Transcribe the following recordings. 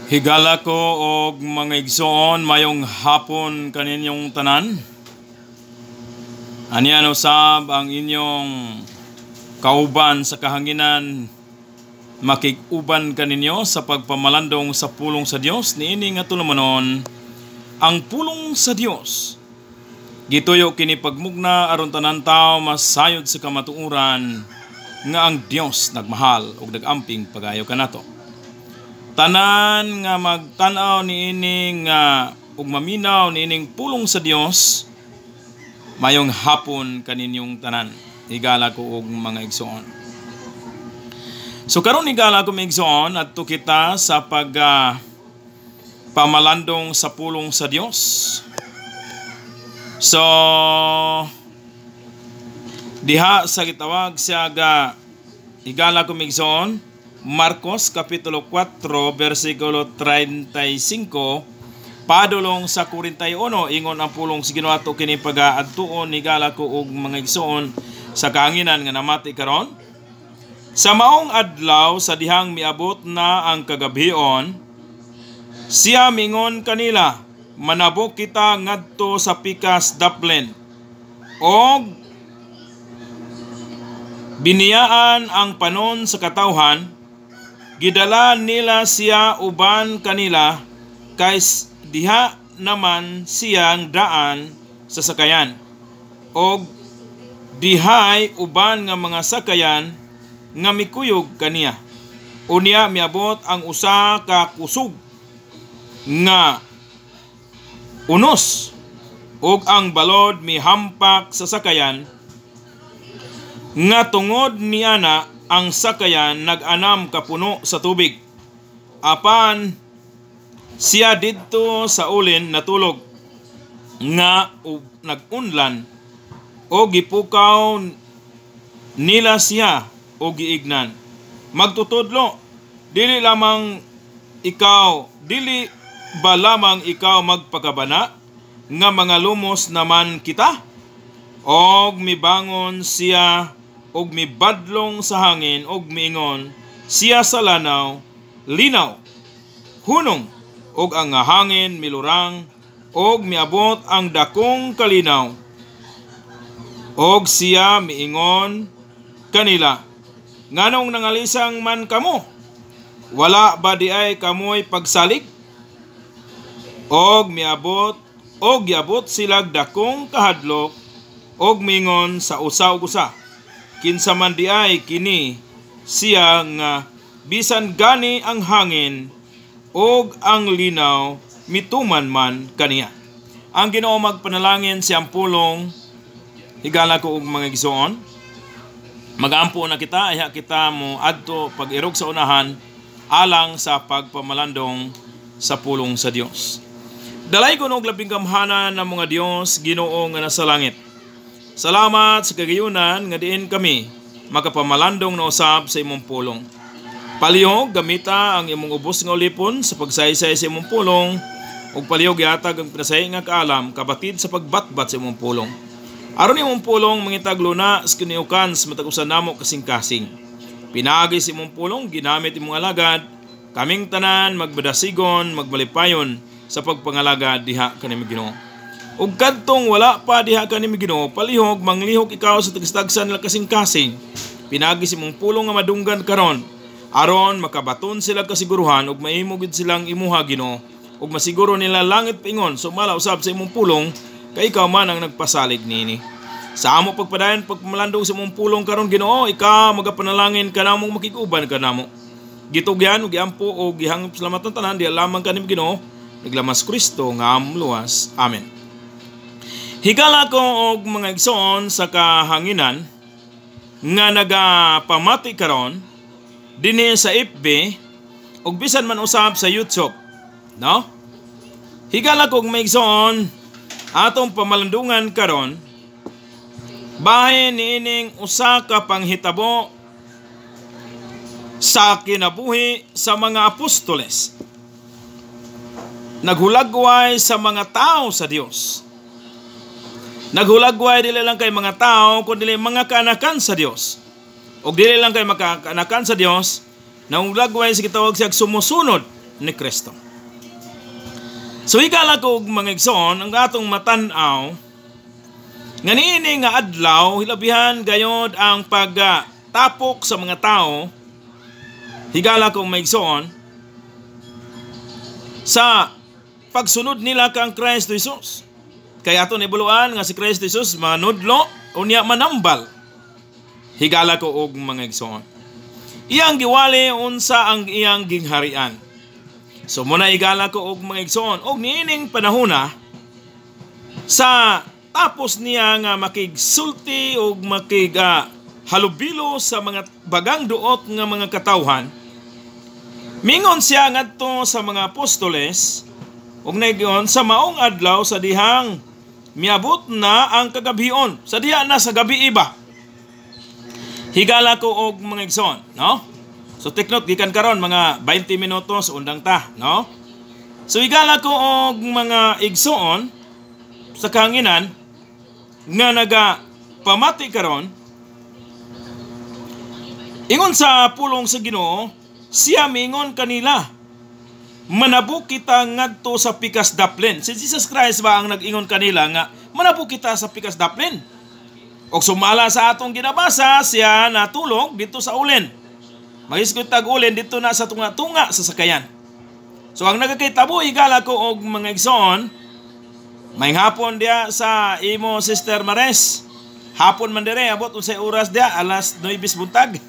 Higala ko og mga igsoon, mayong hapon kaninyong tanan. Anian usab ang inyong kauban sa kahanginan, makig-uban kaninyo sa pagpamalandong sa pulong sa Dios niini nga tulumanon, ang pulong sa Dios. Gituyo kini pagmugna aron tanan tawo masayod sa kamatuoran nga ang Dios nagmahal ug nagamping pagayo kanato. Tanan nga magtan-aw niini nga ug maminaw niining pulong sa Dios, mayong hapon kaninyong tanan. Higala ko og mga igsoon. So karon, higala ko mga igsoon, adto kita sa pag pamalandong sa pulong sa Dios. So diha sa gitawag siya ga, higala ko mga igsoon, Marcos Kapitulo 4 versikulo 35 padulong sa 41, ingon ang pulong sa Ginoo. Ato kini pagaadtuon, higala ko og mga igsoon sa kahanginan nga namati karon. Sa maong adlaw, sa dihang miabot na ang kagabhion, siya mingon kanila, "Manabok kita ngadto sa pikas daplin." Og biniyaan ang panon sa katawhan, gidala nila siya uban kanila, kay diha naman siyang daan sa sakayan. Og dihay uban nga mga sakayan nga mikuyog kaniya. Unya miabot ang usa ka kusog nga unos ug ang balod mihampak sa sakayan, nga tungod niana ang sakayan nag-anam kapuno sa tubig. Apan siya didto sa ulin natulog nga nag-unlan, o gipukaw nila siya o giignan, "Magtutudlo, dili ba lamang ikaw magpakabana nga mga lumos naman kita?" Og mibangon siya og mibadlong sa hangin og miingon siya sa lanaw, "Linaw, hunong!" Og ang hangin milurang og miabot ang dakong kalinaw. Og siya miingon kanila, "Nganong nangalisang man kamo? Wala ba diay kamoy pagsalig?" Og miabot og giabot silag dakong kahadlok og mingon sa usa ug usa, "Kinsa man diay kini siya nga bisan gani ang hangin ug ang linaw mituman man kaniya?" Ang Ginoo magpanalangin siyang pulong. Higala ko og mga igsoon. Magampo na kita, ayha kita mo adto pag-irog sa unahan alang sa pagpamalandong sa pulong sa Dios. Dalaygon og labing gamhanan ng mga Dios, Ginoo nga nasa langit. Salamat sa kagayunan nga diin kami makapamalandong na usab sa imong pulong. Palihog gamita ang imong ubos nga ulipon sa pagsaysay sa imong pulong ug palihog gihatag ang pinasahi nga kaalam kabatid sa pagbatbat sa imong pulong. Aron imong pulong mangitag luna sa kiniukan sa matag usa namo kasing-kasing. Pinaagi sa imong pulong ginamit imong alagad, kaming tanan magbadasigon, magmalipayon sa pagpangalagad diha kanimo, Ginoo. Ug kadtong wala pa diha kanimo, Ginoo, palihog manglihok ikaw sa tagsa nila kasing-kasing. Pinaagi sa imong pulong nga madunggan karon, aron makabaton sila kasiguruhan ug mahimo gid silang imuha, Ginoo, ug masiguro nila langit paingon sumala usab sa imong pulong, kay ikaw man ang nagpasalig niini. Sa amo pagpadayon pagpamalandong sa imong pulong karon, Ginoo, ikaw magapanalangin kanamo, makig-uban kanamo. Gitugyan ug giampo ug gihangop salamatan tanan diha lamang kanimo, Ginoo, naglamas Kristo nga among luwas. Amen. Higala ko og mga igsoon sa kahanginan nga nagapamati karon dinhi sa FB ug bisan man usab sa YouTube, no? Higala ko og mga igsoon, atong pamalandungan karon bahin niining usa ka panghitabo sa kinabuhi sa mga apostoles. Naghulagway sa mga tao sa Dios. Naghulagway dili lang kay mga tao kundi mga kaanakan sa Dios. Og dili lang kay mga kaanakan sa Dios, nahulagway sa gitawag siya sumusunod ni Kristo. So higala ko og mga igsoon, ang atong matan-aw nga niini nga adlaw, hilabihan gayod ang pagtapok sa mga tao, higala ko mga igsoon, sa pagsunod nila kang Kristo Jesus. Kaya ato nibuluan nga si Kristo Jesus manudlo unya manambal. Higala ko og mga igsoon, iyang giwali unsa ang iyang gingharian. So muna, higala ko og mga igsoon, og niining panahona sa tapos niya nga makigsulti og makig halubilo sa mga bagang duot nga mga katawhan, mingon siya ngadto sa mga apostoles ug naigon sa maong adlaw sa dihang miabot na ang kagabhion, sa diha na sa gabi iba. Higala ko og mga igsoon, no? So take note, gikan karon mga 20 minutos undang ta, no? So higala ko og mga igsoon sa kahanginan nga naga pamati karon, ingon sa pulong sa Ginoo, siya mingon kanila, "Manabok kita ngadto sa pikas daplin." Si Jesus Christ ba ang nag-ingon kanila nga manabok kita sa pikas daplin? Og sumala sa atong ginabasa, siya natulog dito sa ulen. Magisgot tag ulen dito na sa tunga-tunga sa sakayan. So ang nagakitabo, higala ko og mga igsoon, may hapon diya sa imo, Sister Mares. Hapon man dire, abot unsay oras diya, alas 9 buntag.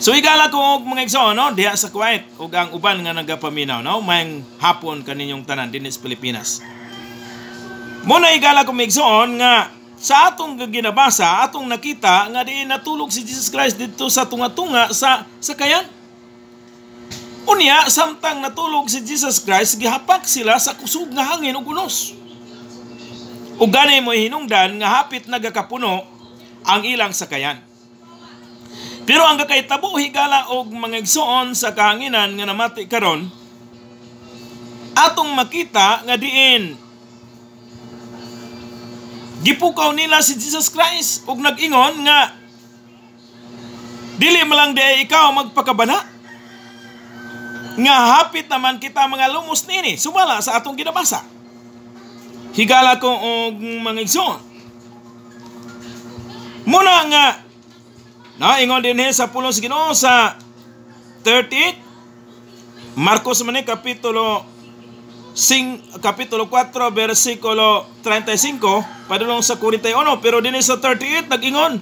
So higala ko og mga igsoon, no, diha sa Kuwait ug ang uban nga nagapaminaw, no, may hapon kaninyong tanan dinhi sa Pilipinas. Muna, higala ko mga igsoon, nga sa atong ginabasa, atong nakita nga diin natulog si Jesus Christ didto sa tunga-tunga sa sakayan. Unya, samtang natulog si Jesus Christ, gihapak sila sa kusog nga hangin ug unos. Ug gani mo hinungdan nga hapit nagakapuno ang ilang sakayan. Pero ang kakahitabo, higala og mga igsoon sa kahanginan nga namati karon, atong makita nga diin gipukaw nila si Jesus Christ ug nag-ingon nga dili man lang di ikaw magpakabana nga hapit naman kita mga lumos nini, sumala sa atong ginabasa. Higala ko og mga igsoon, muna nga naingon din sa pulong sa Ginoo sa 38, Marcos man ni kapitulo 4 versikulo 35 padulong sa 41, pero dinhi sa 38 nag-ingon,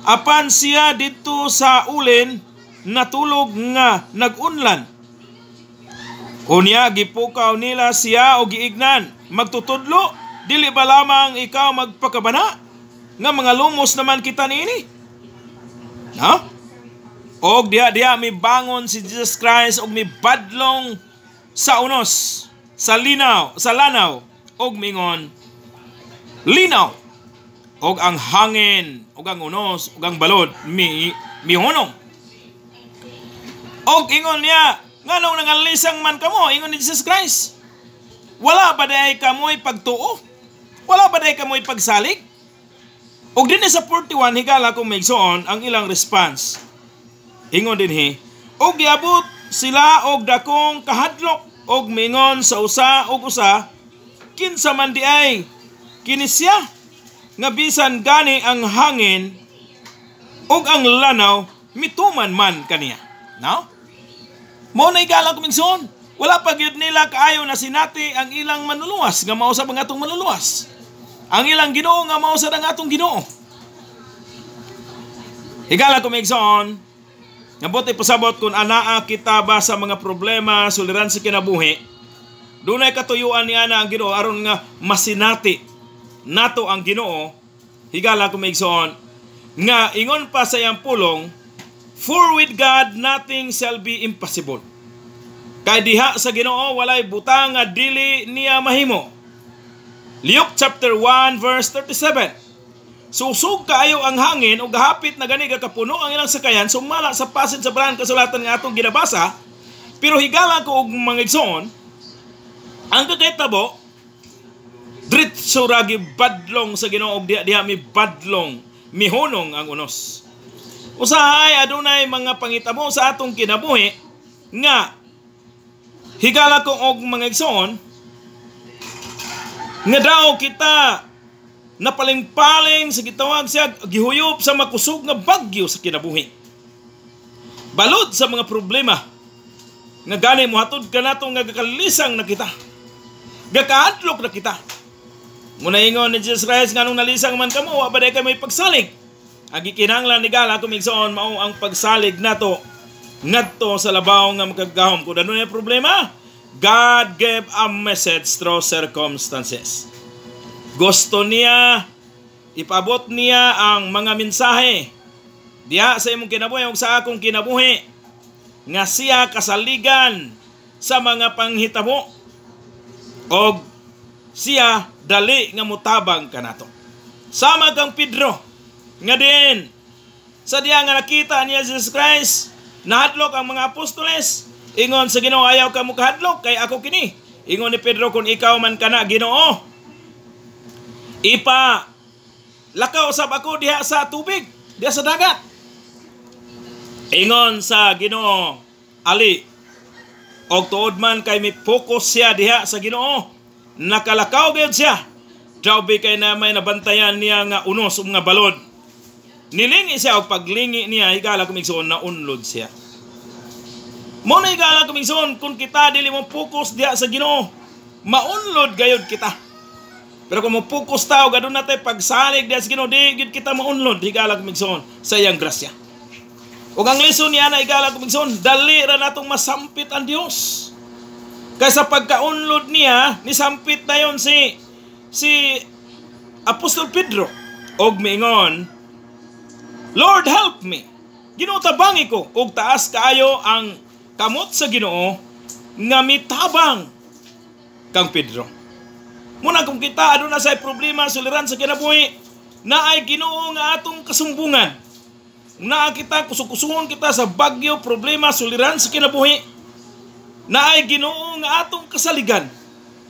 "Apan siya didto sa ulin natulog nga nagunlan. Unya gipukaw nila siya o giignan, 'Magtutudlo, dili ba lamang ikaw magpakabana nga mga lumos naman kita niini?'" No? Og diha diha mi bangon si Jesus Christ og mibadlong sa unos, sa linaw, sa lanaw, og mingon, "Linaw." Og ang hangin, og ang unos, og ang balod mi mihunong. Og ingon niya, "Nganong nangalisang man kamo?" Ingon ni Jesus Christ. "Wala ba diay kamoy pagtuo? Wala ba diay kamoy pagsalig?" Og dinhi sa 41, higala kong maigsoon, ang ilang response. Ingon dinhi, "Og giabot sila og dakong kahadlok og mingon sa usa og usa, 'Kinsa man di ay kini siya nga bisan gani ang hangin ug ang lanaw mituman man kaniya?'" No? Mao na, higala ko igsoon. Wala pa gyud nila kaayo na sinati ang ilang manluluwas nga mao sa mga atong manluluwas. Ang ilang Ginoo nga mao sa ang atong Ginoo. Higala ko igsoon, nga buot pasabot kung anaa kita ba sa mga problema, suliran sa kinabuhi, dunay katuyuan niya na ang Ginoo aron nga masinati nato ang Ginoo, higala ko igsoon, nga ingon pa sa iyang pulong, "For with God nothing shall be impossible." Kay diha sa Ginoo walay butang nga dili niya mahimo. Luke chapter 1 verse 37. Susog kaayo ang hangin ug hapit na gani kapuno ang ilang sakayan, sumala sa passage sa Balaang Kasulatan nga atong ginabasa. Pero higala ko og mga igsoon, ang kakahitabo, diretso ra badlong sa Ginoo og diha diha mi badlong, mihunong ang unos. Usahay adunay mga pangitabo sa atong kinabuhi nga Higala ko og mga igsoon, nga daw kita napaling-paling sa gitawag siya gihuyop sa makusog nga bagyo sa kinabuhi. Balod sa mga problema nga gani mohatod kanato nga gakalisang na kita. Gakahadlok na kita. Muna ingon ni Jesus Christ, "Nganong nalisang man kamo? Wa ba kay may pagsalig?" Ang gikinahanglan, higala ko igsoon, mao ang pagsalig nato ngadto sa labaw nga makagagahom. Kung ano yung problema, God gave a message through circumstances. Gusto niya, ipabot niya ang mga mensahe diha sa imong kinabuhi ug sa akong kinabuhi nga siya kasaligan sa mga panghitabo og siya dali nga mutabang kanato. Sama kang Pedro nga din sa diya nga nakita niya Jesus Christ, nahadlok ang mga apostoles. Ingon sa Ginoo, "Ayaw ka mo kahadlok kay ako kini." Ingon ni Pedro, "Kung ikaw man kana, Ginoo, ipa lakaw sab ako diha sa tubig, diha sa dagat." Ingon sa Ginoo, "Ali." Og tuod man kay mi focus siya diha sa Ginoo, nakalakaw gyud siya. Daw kay na may nabantayan niya nga unos ug nga balod. Nilingi siya, og paglingi niya, higala ko igsoon, na unlod siya. Mo na, higala ko igsoon, kung kita dili mo focus diha sa Ginoo, maunlod gayud kita. Pero kung mo focus ta og aduna tay pagsalig diha sa Ginoo, di gyud kita maunlod, higala ko igsoon, sa iyang grasya. Ug ang lesson niya na, higala ko igsoon, dali ra natong masampit ang Dios. Kaysa pagkaunlod niya, nisampit na yon si Apostol Pedro. Og miingon, "Lord, help me. Ginoo, tabangi ko." Og taas kaayo ang kamot sa Ginoo nga mitabang kang Pedro. Muna kung kita aduna sa problema, suliran sa kinabuhi, naay Ginoo nga atong kasumbungan. Naa kita, kusog-kusugon kita sa bagyo, problema, suliran sa kinabuhi, naay Ginoo nga atong kasaligan.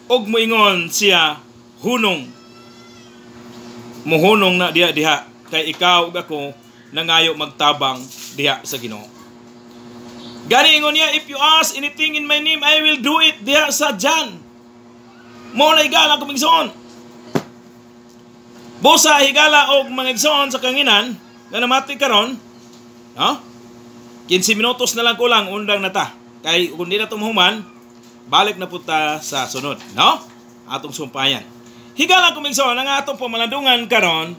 Og moingon siya, "Hunong." Muhunong na diha diha kay ikaw ug ako nangayo magtabang diha sa Ginoo. Gani ingon niya, "If you ask anything in my name, I will do it," diha sa John. Mo na, higala ko igsoon. Busa, higala og mga igsoon sa kanginan nga namati karon, no? 15 minutos na lang kulang, undang na ta. Kay kung di na tumuhuman, balik na punta sa sunod, no? Atong sumpayan. Higala ko igsoon, ang atong pamalandungan karon,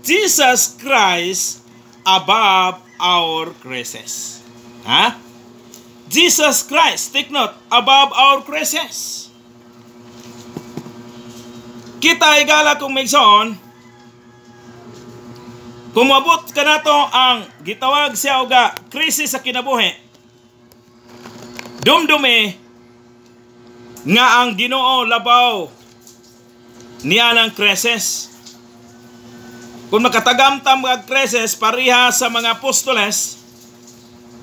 Jesus Christ above our crisis. Ha? Jesus Christ, take note, above our crisis. Kita, higala kong igsoon, kung moabot kanato ang gitawag siya oga krisis sa kinabuhi, dumdumi nga ang Ginoo labaw niya ng krisis. Kung makatagamtam ang krisis pareha sa mga apostoles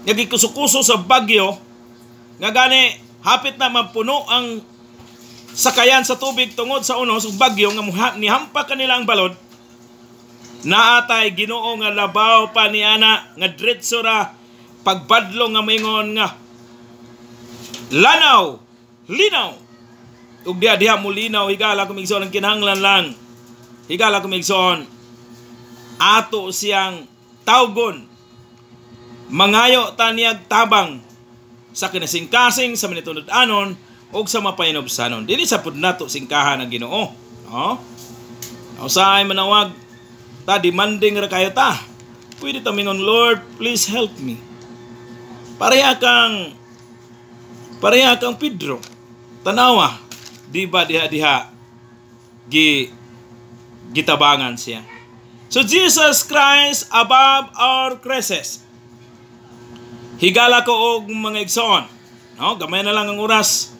nga gikusukuso sa bagyo nga gani hapit na mapuno ang sakayan sa tubig tungod sa unos ug bagyo nga nihampa kanila ang balod, naatay Ginoo nga labaw pa niana nga diretso ra pagbadlong nga maingon nga, "Lanaw, linaw," ug diha diha mo linaw. Higala kong igsoon, ang kinahanglan lang, higala kong igsoon, ato siyang tawgon, mangayo ta niyag tabang sa kinasingkasing, sa manitud-anon ug sa mapahinubsanon. Dili sa pud nato singkahan ang Ginoo, no? Usahay manawag ta, demanding ra kayo ta. Pwede ta mingon, "Lord, please help me." Pareha kang Pedro. Tanawa, di ba diha diha gitabangan siya? So Jesus Christ above our crisis. Higala ko og mga igsoon. No, gamay na lang ang oras.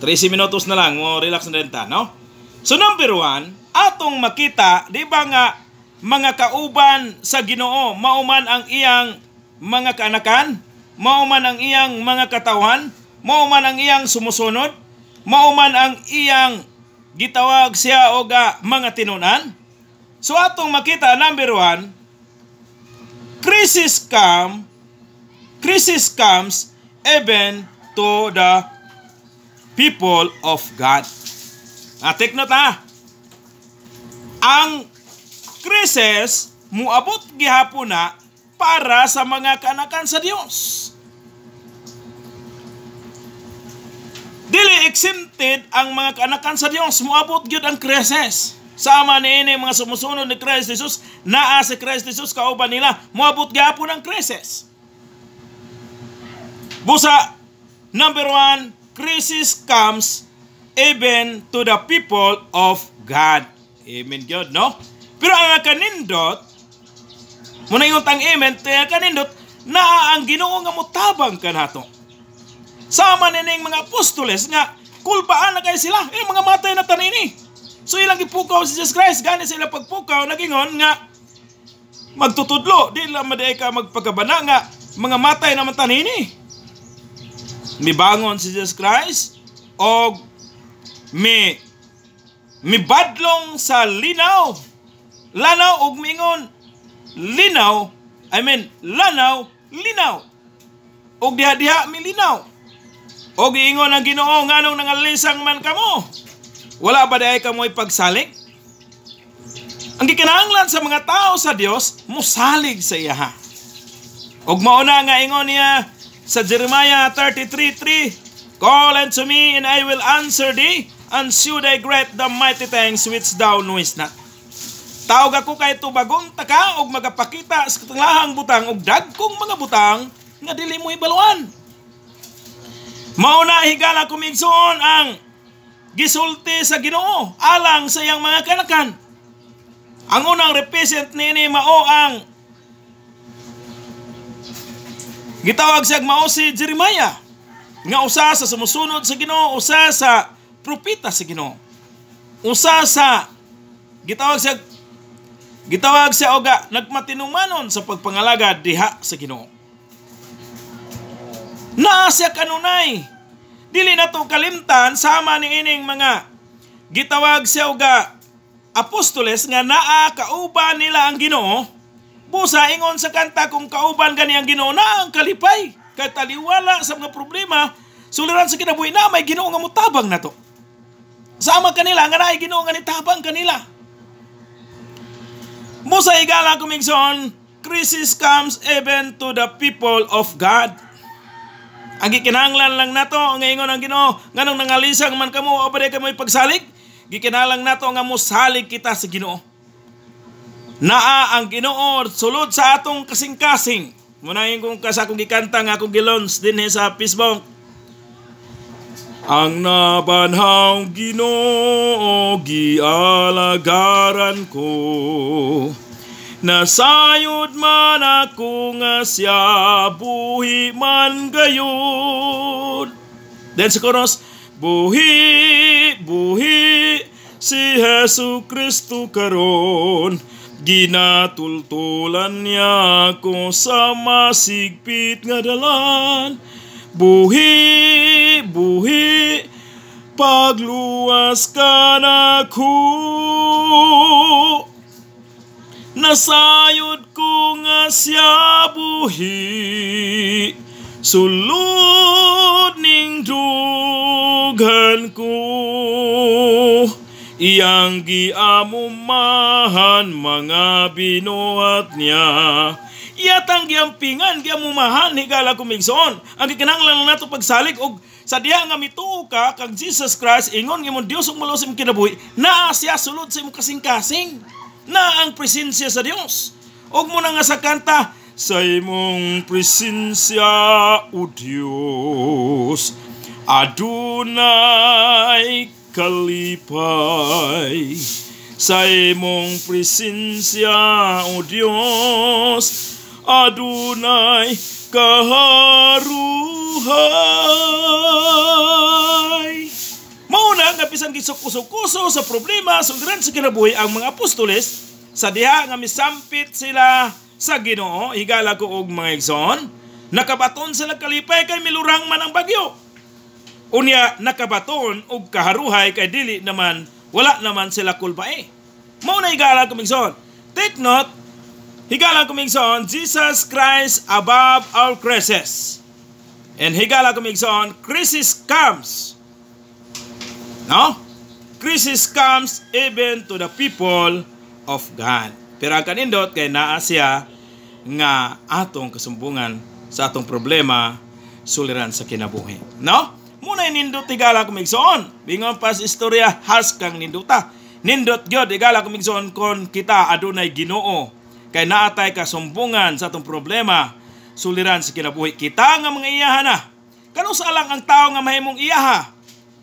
13 minutos na lang, mo relax na rin ta, no? So number 1, atong makita, di ba nga mga kauban sa Ginoo, mauman ang iyang mga kaanakan, mauman ang iyang mga katawhan, mauman ang iyang sumusunod, mauman ang iyang gitawag siya og mga tinunan. So atong makita, number 1, crisis comes even to the people of God. Take note ha. Ang crisis muabot gihapon na para sa mga kaanakan sa Dios. Dili exempted ang mga kaanakan sa Dios, muabot gyud ang crisis. Sama niini mga sumusunod ni Christ Jesus, naa si Christ Jesus kauban nila, muabot gihapon ang crisis. Busa, number one, crisis comes even to the people of God. Amen gyud, no? Pero ang kanindot, muna yung tang amen, kanindot, naa ang Ginoo nga motabang kanato. Sama nining mga apostoles nga kulpaan na kay sila, eh, mga matay na tanini. So ilang gipukaw si Jesus Christ, gani sila pagpukaw, nagingon nga magtutudlo, di lang maday ka magpagkabana nga mga matay naman tanini. Mibangon si Jesus Christ og mi mibadlong sa linaw. Lanaw og mingon linaw, I mean lanaw, linaw. Og diha-diha milinaw. Og giingon ang Ginoo, nganong nangalisang man kamo? Wala ba diay kamo ipagsalig? Ang gikinahanglan sa mga tao sa Dios, musalig sa iya. Og mao na nga ingon niya sa Jeremiah 33:3, "Call unto me and I will answer thee and shew thy great the mighty things which thou knowest not." Tawag ako kay tubagon ta ka og magapakita sa katanglahang butang og dagkong mga butang nga dili mo hibaluan. Mao na, higala kumigsoon, ang gisulti sa Ginoo alang sa iyang mga kanakan. Ang unang represent niini mao ang gitawag siya mao si Jeremiah nga usa sa sumusunod sa Ginoo, usa sa propeta sa Ginoo. Usa sa gitawag siya oga nagmatinumanon sa pagpangalagad diha sa Ginoo. Naa siya kanunay. Dili na to kalimtan sama ni ining mga gitawag siya oga apostoles nga naa kauban nila ang Ginoo. Busa ingon sa kanta, kung kauban gani ang Ginoo, na ang kalipay kay taliwala sa mga problema, suliran sa kinabuhi, na may Ginoo nga motabang nato. Sama kanila nga naay Ginoo nga nitabang kanila. Busa, higala kumigsoon, crisis comes even to the people of God. Ang gikinahanglan lang nato nga ingon ang Ginoo, nganong nangalisang man kamo, o ba kamo ipagsalig? Gikinahanglan nato nga mosalig kita sa Ginoo. Naa ang Ginoo sulod sa atong kasing-kasing. Munahin kong kasa akong gikanta nga akong gilons dinhi sa Facebook. Ang nabanhaw Ginoo gialagaran ko. Nasayod man ako nga siya buhi man gayud. Then sa chorus, buhi, buhi si Jesu Kristo karon. Ginatultulan niya ako sa masigpit nga dalan. Buhi, buhi, pagluwas ka nako. Nasayod ko nga siya buhi, sulod ning dughan ko. Iyang giamumahan mga binuhat niya. Iyatang giampingan, giamumahan, higala kumigsoon. Ang gikinahanglan lang nato pagsalig og sa diha nga mituo ka kang Jesus Christ, ingon nga imong Dios ug maluwas imong kinabuhi, naa siya sulod sa imong kasing-kasing. Na ang presensya sa Dios. Og mo na nga sa kanta, sa imong presensya, O Dios, adunay kalipay. Sa imong presensya, O Dios, adunay kaharuhay. Mauna nga bisan gisukuso-kuso sa problema suliran sa kinabuhi ang mga apostoles, sa diha nga misampit sila sa Ginoo, higala ko og mga igsoon, nakabaton sila kalipay kay milurang man ang bagyo. Unya nakabaton og kaharuhay kay dili naman, wala naman sila kulbae. Mao na, higala ko igsoon. Take note, higala ko igsoon, Jesus Christ above all crisis. And higala kong igsoon, crisis comes. No? Crisis comes even to the people of God. Pero ang kanindot kay naa siya nga atong kasumbungan sa atong problema suliran sa kinabuhi. No? Muna nindot, higala kong igsoon. Bingon pa sa istorya, has kang ninduta. Nindot gyud, higala kong igsoon, kon kita adunay Ginoo. Kay naatay kasumbungan sa atong problema suliran sa kinabuhi. Kita nga mga iyaha na. Kanusa lang ang tao nga mahimong iyaha?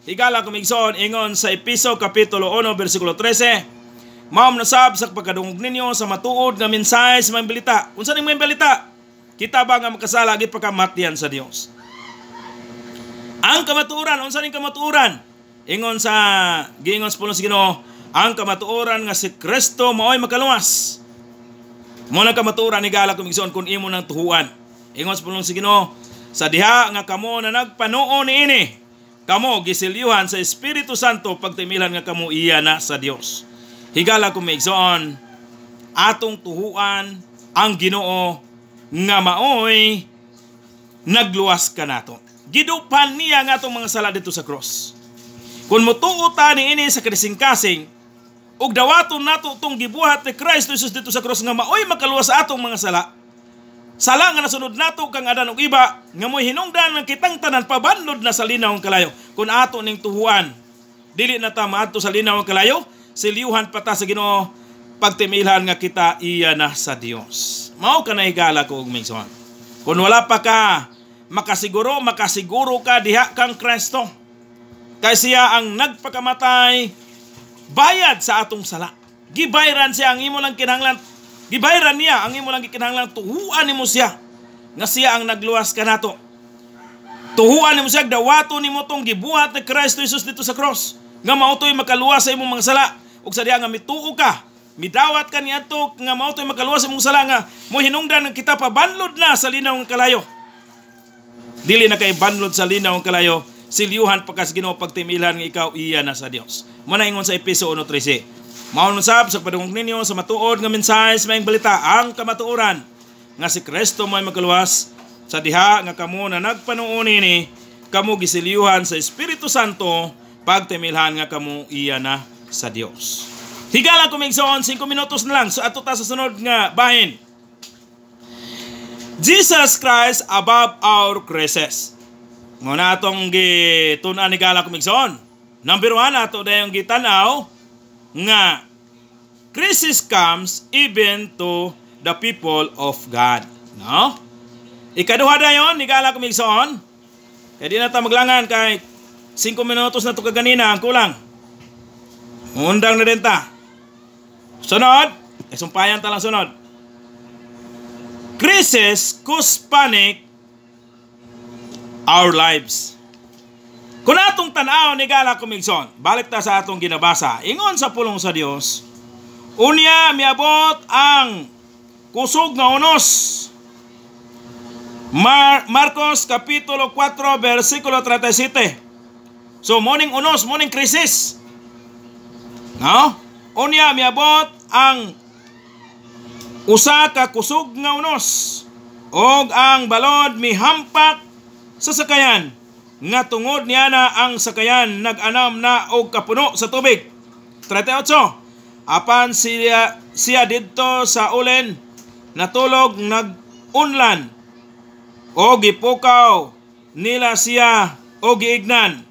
Higala kong igsoon, ingon sa Episo Kapitulo 1 versikulo 13, Mao man sab sa pagkadungog ninyo sa matuod nga mensahe sa maayong balita. Unsa ning maayong balita? Kita ba nga makasala gipakamatyan sa Dios? Ang kamatuoran, unsa ning kamatuoran? Ingon sa giingon sa pulong sa Ginoo, ang kamatuoran nga si Kristo mao'y makaluwas. Mao nang kamatuoran, higala kong igsoon, kung imo nang tuhuan. Ingon sa pulong sa Ginoo, sa diha nga kamo na nagpanuo niini, kamo gisilyuhan sa Espiritu Santo pagtimilan nga kamo iya na sa Dios. Higala kong igsoon, atong tuhuan ang Ginoo nga maoy nagluwas kanato. Gidupan niya nga atong mga sala dito sa cross. Kung motuo ta niini sa kasing-kasing ug dawaton nato tong gibuhat ni Kristo Jesus dito sa cross nga maoy makaluwas sa atong mga sala. Sala nga nasunod nato kang Adan ug Eva nga mo'y hinungdan ng kitang tanan pabanlod na sa linaw ang kalayo. Kung ato ning tuhuan, dili na ta maadto sa linaw ang kalayo, silyuhan pa ta sa Ginoo pagtimilhan nga kita iya na sa Dios. Mao ka na, higala ko og minson. Kung wala pa ka makasiguro, makasiguro ka diha kang Kristo. Kay siya ang nagpakamatay bayad sa atong sala. Gibayran siya, ang imo lang kinahanglan. Gibayran niya, ang imo lang gikinahanglan tuhuan nimo siya nga siya ang nagluwas kanato. Tuhuan nimo siya, dawaton nimo tong gibuhat ni Kristo Jesus dito sa cross nga mao to'y makaluwas sa imong mga sala. Ug sa diha nga mituo ka, midawat ka niadto nga mao to'y makaluwas sa imong sala nga mo hinungdan nga kita pabanlod na sa linaw ng kalayo. Dili na kay banlod sa linaw ng kalayo, silyuhan pa ka sa Ginoo pagtimilan nga ikaw iya na sa Dios. Mo na ingon sa Epeso 1:13. Mao sab sa padungog ninyo sa matuod nga mensahe sa maayong balita, ang kamatuoran nga si Kristo mo'y makaluwas, sa diha nga kamo na nagpanuo nini, kamo gisilyuhan sa Espiritu Santo pagtimilhan nga kamo iya na sa Dios. Higala ko migsoon, 5 minutos na lang. So ato ta sa sunod nga bahin. Jesus Christ above our crisis. Mao na atong gitun-an, higala ko migsoon. Number 1, ato dayong gitanaw nga crisis comes even to the people of God. No? Ikaduha dayon, higala ko migsoon. Kaya di na ta maglangan kay 5 minutos na to kaganina ang kulang. Undang na din ta. Sunod, eh, sumpayan ta lang sunod. Crisis cause panic our lives. Kung atong tanaw, higala ko migsoon, balik ta sa atong ginabasa. Ingon sa pulong sa Dios, unya miabot ang kusog nga unos. Marcos Kapitulo 4 versikulo 37. So morning unos, morning crisis. No? Unya miabot ang usa ka kusog nga unos og ang balod mihampak sa sakayan nga tungod niya na ang sakayan nag-anam na og kapuno sa tubig. 38. Apan siya didto sa ulen natulog nag-unlan o gipukaw nila siya o giignan,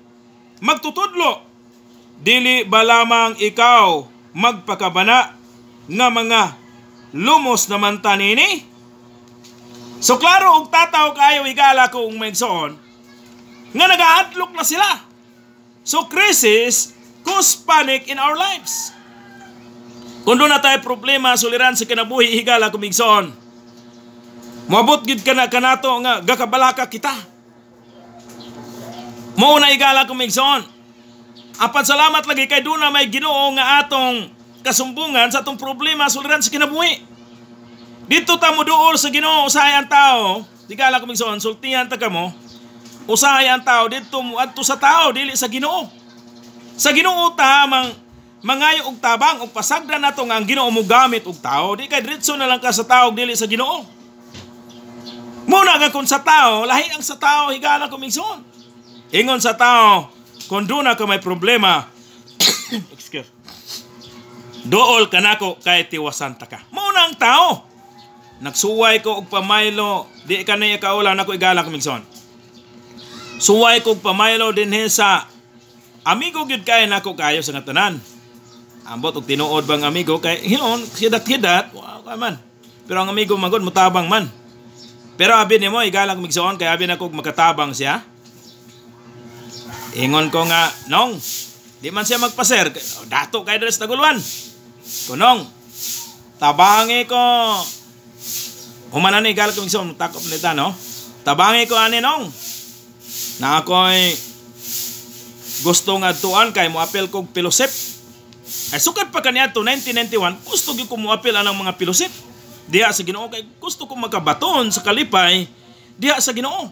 "Magtutudlo, dili ba lamang ikaw magpakabana nga mga lumos naman ta nini?" So klaro og tataw kayo, higala ko ug maigsoon, nga nagahadlok na sila. So crisis cause panic in our lives. Kung doon na tayo problema suliran sa kinabuhi, higala ko migsoon, moabot gid ka na kanato nga gakabalaka kita. Mao na, higala ko migsoon. Apan salamat lagi kay doon na may Ginoo nga atong kasumbungan sa atong problema suliran sa kinabuhi. Dito ta mo duol sa Ginoo. Usahay ang tao, higala ko migsoon, sultihan ta kamo. Usahay ang tao dito mo adto sa tao, dili sa Ginoo. Sa Ginoo ta mang mangayo og tabang og pasagdan nato nga ang Ginoo mo gamit og tao, di kay diretso na lang ka sa tao, dili sa Ginoo. Muna nga kung sa tao, lahi ang sa tao, higala kong igsoon. Ingon sa tao, kung duna ka may problema, excuse, duol kanako kay tiwasan ta ka. Muna ang tao. Nagsuway ko og pamaylo, di ka na ikaula nako, igala kong igsoon. Suway ko og pamaylo dinhi sa amigo gyud kay nako kayo sa nga tanan. Ambot og tinuod bang amigo kay hinon hidat-hidat, wow ka man. Pero ang amigo magod mutabang man. Pero abi nimo, igala kong igsoon, kay abi nako makatabang siya. Ingon ko nga, "Nong," di man siya magpaser, dato kay diri sa Taguluan. Kunong, tabangi ko, humanan ni, igala kong igsoon, takop nita, no? Tabangi ko ani, nong. Na ako'y gusto nga tuan kay moapil kog fellowship. Ay sukad pa kaniadto 1991, gusto gyud ko moapil anang mga fellowship diha sa Ginoo kay gusto ko makabaton sa kalipay diha sa Ginoo.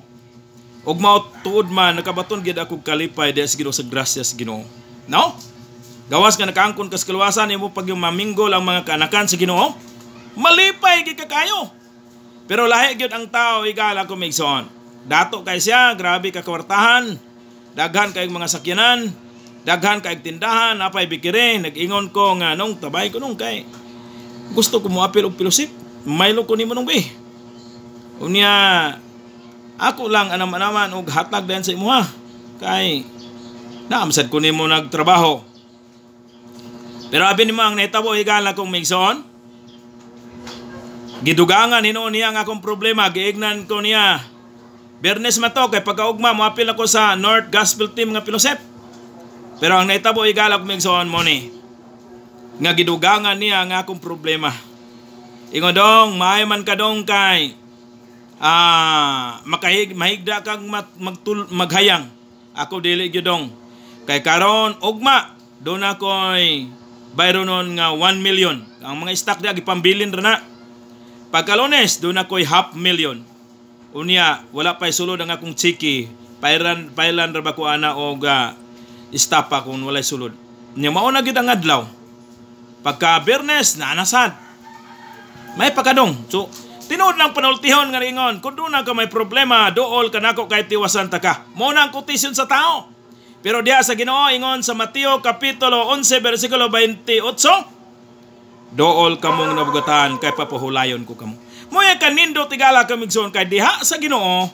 Ug mao tuod man, nakabaton gyud ako kalipay diha sa Ginoo sa grasya sa Ginoo. No? Gawas nga nakaangkon kas kaluwasan imo pag yung maminggol ang mga kaanakan sa Ginoo, malipay gyud ka kayo. Pero lahi gyud ang tao, higala ko migsoon. Dato kay siya, grabe ka kwartahan, daghan kay mga sakyanan, daghan kay tindahan, napay bikire, nag-ingon ko nga, "Nong, tabay ko nong kay gusto ko moapil og fellowship. Maylo ko nimo nong be." Unya ako lang anam-anaman og hatag dayon sa imuha kay naamsad ko nimo nagtrabaho. Pero abi nimo ang nahitabo, higala kong migsoon, gidugangan hinuon niya ang akong problema. Giignan ko niya, Biyernes man to kay pagkaugma moapil ako sa North Gospel Team nga fellowship. Pero ang nahitabo, higala kong migsoon, mo ni nga gidugangan niya ang akong problema. Ingon, "Dong, maayo man ka dong kay makahig mahigda kag magtul, maghayang. Ako dili gyud dong. Kay karon ugma doon ako'y bayronon nga 1 million. Ang mga stock diya gipambilin ra na. Pagka Lunes doon ako'y half million. Unya wala pa'y sulod ang akong chiki. Pairan pailan ra ba ko ana og istapa kung walay sulod?" Nya mao na gyud ang adlaw. Pagka Biyernes na nasad. May pakadong. So, tinuod lang panultihon nga ingon, kung doon ka may problema, duol ka nako kay tiwasan ta ka. Mao na ang quotation sa tao. Pero diha sa Ginoo, ingon sa Mateo kapitulo 11 bersikulo 28, "Dool kamong nabugatan kay papahulayon ko kamo." Moya kanindot, higala kamigsoon, kay diha sa Ginoo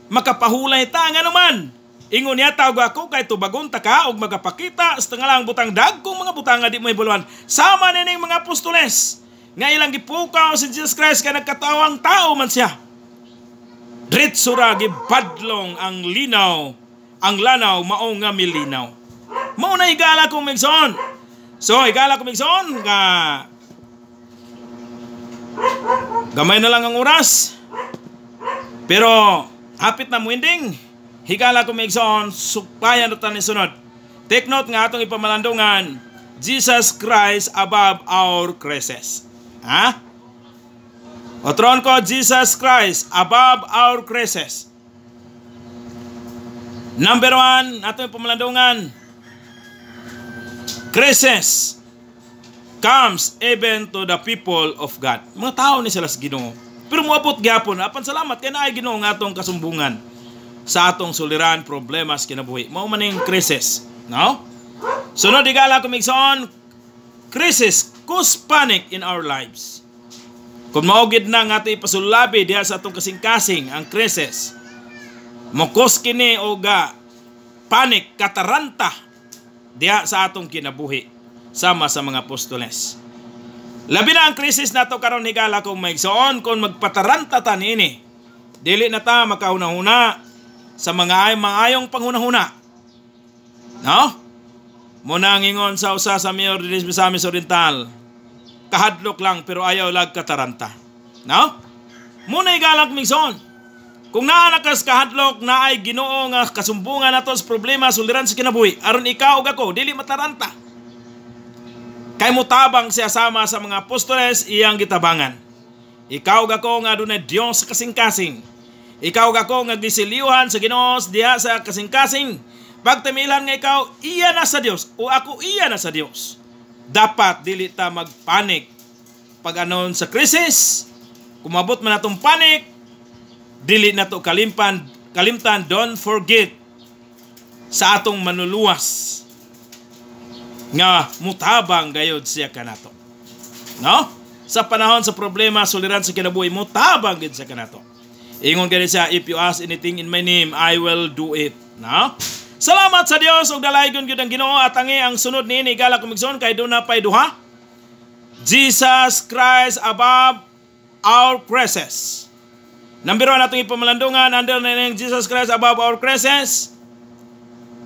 makapahulay ta nga naman. Ingon niya, "Tawag ako kay tubagon ta ka og magapakita sa tangalang butang dagkong mga butang nga di mo hibuluan." Sama nining mga apostoles nga ilang gipukaw si Jesus Christ kay nagkatawang tao man siya. Diretso ra gibadlong ang linaw, ang lanaw mao nga milinaw. Mao na, higala kong migsoon. So higala kong migsoon nga gamay na lang ang oras. Pero hapit na muinding. Higala kong migsoon, supayan na ni sunod. Take note nga atong ipamalandungan, Jesus Christ above our crisis. Ha? Otron ko, Jesus Christ above our crisis. Number 1, atong pamalandungan, crisis comes even to the people of God. Mga tao ni sila sa Ginoo. Pero moabot gyapon, apan salamat kay naay Ginoo nga atong kasumbungan sa atong suliran, problema sa kinabuhi. Mao man ning crisis, no? Sunod, higala ko migsoon, crisis cause panic in our lives. Kung mao gid na nga ato ipasulabi diha sa atong kasing-kasing ang crisis, mo-cause kini og panic, kataranta diha sa atong kinabuhi sama sa mga apostoles. Labi na ang krisis nato karon, higala kong maigsoon, kung magpataranta ta niini. Dili na ta makahuna-huna sa mga ay maayong panghuna-huna. No? Muna ang ingon sa usa sa mayor dinis Misamis Oriental, kahadlok lang pero ayaw lag kataranta. No? Muna, higala migsoon. Kung naa na kas kahadlok, naay Ginoo nga kasumbungan nato sa problema, suliran sa kinabuhi aron ikaw ug ako dili mataranta. Kay mutabang siya sama sa mga apostoles, iyang gitabangan. Ikaw ug ako nga adunay Dios sa kasing-kasing. Ikaw ug ako nga gisiliuhan sa Ginoo diha sa kasing-kasing. Pagtamilan nga ikaw iya na sa Dios o ako iya na sa Dios, dapat dili ta magpanik pag anon sa krisis. Kumabot man atong panik, Dili nato kalimpan, kalimtan, don't forget sa atong manluluwas nga mutabang gayod siya kanato. No? Sa panahon sa problema, suliran sa kinabuhi, mutabang gid siya kanato. Ingon gani siya, "If you ask anything in my name, I will do it." No? Salamat sa Dios ug dalaygon gyud ang Ginoo at ang sunod niini, higala kong igsoon, kay duna pay duha. Jesus Christ above our crisis. Number 1 atong ipamalandungan under na Jesus Christ above our crisis.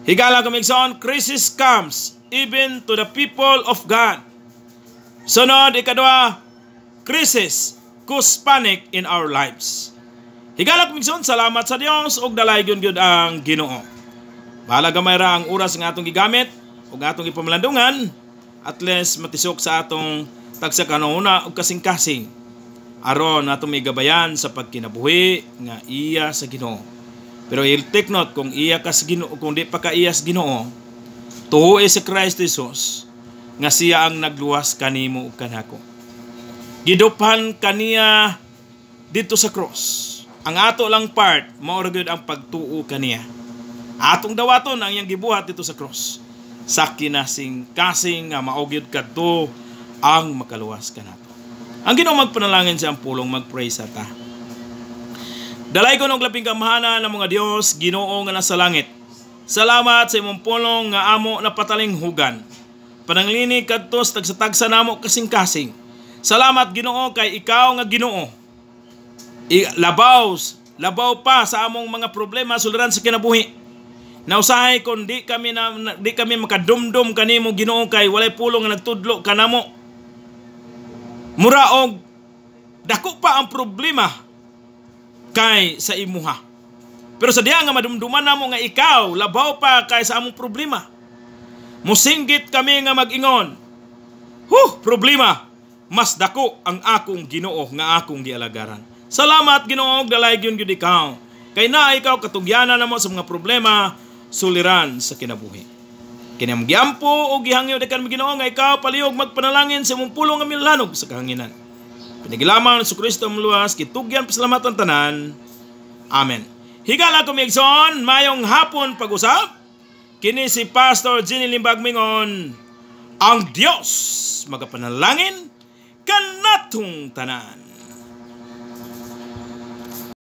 Higala kong igsoon, crisis comes even to the people of God. Sunod, ikadua, crisis cause panic in our lives. Higala kong igsoon, salamat sa Dios ug dalaygon gyud ang Ginoo. Bahala gamay ra ang oras nga atong gigamit ug atong ipamalandungan, at least matisok sa atong tagsa kanuna ug kasing-kasing aron atong migabayan sa pagkinabuhi nga iya sa Ginoo. Pero i-take note, kung iya ka sa Ginoo, kung di pa ka iya sa Ginoo, tuohi si Christ Jesus nga siya ang nagluwas kanimo ug kanako. Giduphan kaniya dito sa cross. Ang ato lang part mao ra gyud ang pagtuo kaniya. Atong dawaton ang iyang gibuhat dito sa cross. Sa kinasing-kasing nga mao gyud kadto ang makaluwas kanato. Ang Ginoo magpanalangin sa ang pulong, mag-pray sa ta. Dalaygon og labing gamhanan ng mga Dios, Ginoo nga nasa langit. Salamat sa imong pulong nga amo na patalinghugan. Pananglinig kadto sa tagsa-tagsa namo kasing-kasing. Salamat, Ginoo, kay ikaw nga Ginoo. Labaw, labaw pa sa among mga problema, suliran sa kinabuhi. Nausahay kon di kami makadumdum kanimo, Ginoo, kay walay pulong nga nagtudlo kanamo. Mura og dako pa ang problema kay sa imuha. Pero sa diha nga madumduman namo nga ikaw labaw pa kay sa among problema, musinggit kami nga mag-ingon, "Huh, problema, mas dako ang akong Ginoo nga akong gialagaran." Salamat, Ginoo, dalaygon gyud ikaw. Kay naa ikaw katugyanan namo sa mga problema, suliran sa kinabuhi. Kini among giampo o gihangyo dekan Ginoo nga ikaw palihog magpanalangin sa imong pulong nga milanog sa kahanginan. Pinaagi lamang sa Kristo ang luwas, kitugyan pasalamatan tanan. Amen. Higala ko igsoon, mayong hapon pag-usap. Kini si Pastor Ginny Limbag mingon, ang Dios magapanalangin kanatong tanan.